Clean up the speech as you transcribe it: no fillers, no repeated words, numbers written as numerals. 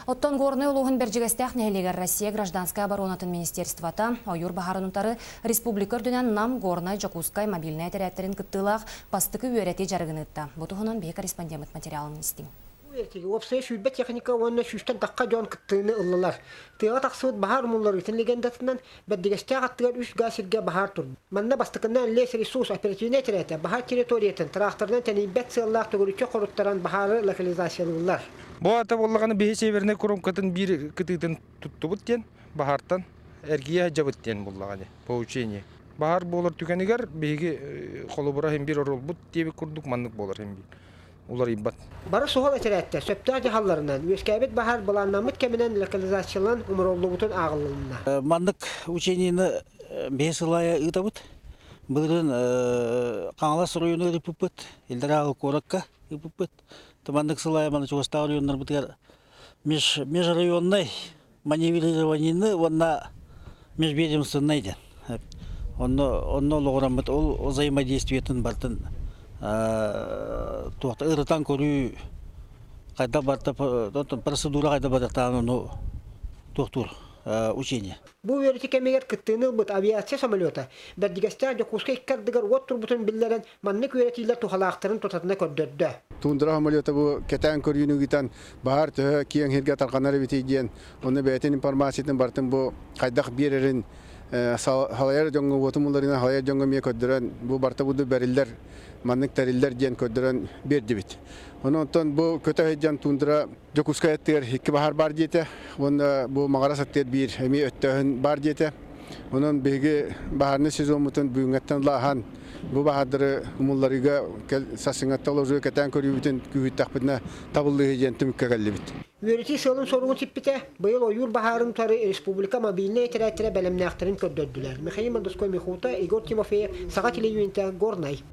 Оттон Горнай улууһун Бэрдьигэстээх нэһилиэгэр Россия гражданскай оборонатын министерствота ойуур баһаарын утары республика үрдүнэн Нам, Горнай, Дьокуускай мобильнай этэрээттэрин кыттыылаах бастакы үөрэтии дьарыгын ыытта. Бу туһунан биһи корреспондеммыт материалын истиҥ. Уопсайа 20 техника уонна сүүстэн тахха дьон кыттыыны ыллылар. Тыаҕа тахсыбыт баһаар умулларыытын легендатынан Бэрдигэстээх аттыгар үс гаа сиргэ баһаар турбут. Манна бастакыннан Лесресурс оперативнай этэрээта баһаар территориятын тракторынан тэнийбэт сыаллаах төгүрүччү хоруттаран баһаары локализациялыыллар. Бу аата буоллаҕына биһи Севернай курумкатын биир кытыытын туттубут диэн баһаартан эргийэ сылдьабыт диэн буоллаҕа поучение. Баһаар буолар түгэнигэр биһиги холобура иһин биир оруолбут диэбит курдук маннык буолар иһин биир уларыйбат. Бары суһал этэрээттэр сөптөөх дьаһалларынан үөскээбит баһаар былааннаммыт кэминэн локализацияланан умуруллубутун ааҕылынна. Маннык учениены биһи сыл аайы ыытабыт. Былырыын Хаҥалас оройуонугар ыыппыппыт, Илдарааҕы куоракка ыыппыппыт. Маннык сыл аайы маны чугастаах оройуоннарбытыгар межрайоннай маневрированиены уонна межведомственнай диэн. Онно онно олоҕураммыт ол взаимодействиетын барытын туохта ырытан көрүү хайдах барыта процедура хайдах барытаан ону туохтуур учение. Бу үөрэтии кэмигэр кыттыыны ылбыт авиация самолета Бэрдигэстээх Дьокуускай икки ардыгар уот турбутун биллэрэн, маннык үөрэтиилэр туһалаахтарын тутатына көрдөрдө. Тундра самолета бу кэтээн көрүүнү ыытан, баһаар төһө киэҥ сиргэ тарҕанар эбитий диэн, онно бэйэтин информациятын барытын бу хайдах биэрэрин салайар дьоҥҥо, уоту мулларынан салайар дьоҥҥо эмиэ көрдөрөн, бу барыта буду бэриллэр, маннык тэриллэр диэн көрдөрөн биэрдибит. Онон бу көтө сылдьан тундра Дьокуускай аттыгар икки баһаар баар диэтэ уонна бу Маҕарас аттыгар биир эмиэ өттөөһүн баар диэтэ. Онон биһиги баһаарынай сезоммутун бүгүҥҥэттэн ылааһан бу баһаардары умулларыыга сарсыҥҥаттан олорууга кэтээн көрүүбүтүн күүһүттэхпитинэ табыллыыһы диэн түмүккэ кэллибит. Үөрэтии сыалын-соругун сиппитэ, быйыл ойуур баһаарын утары республика мобильнай этэрээттэрэ бэлэмнээхтэрин көрдөрдүлэр. Михаил Мандоской Михута, Егор Тимофеев, Саха телевидениетэ, Горнай.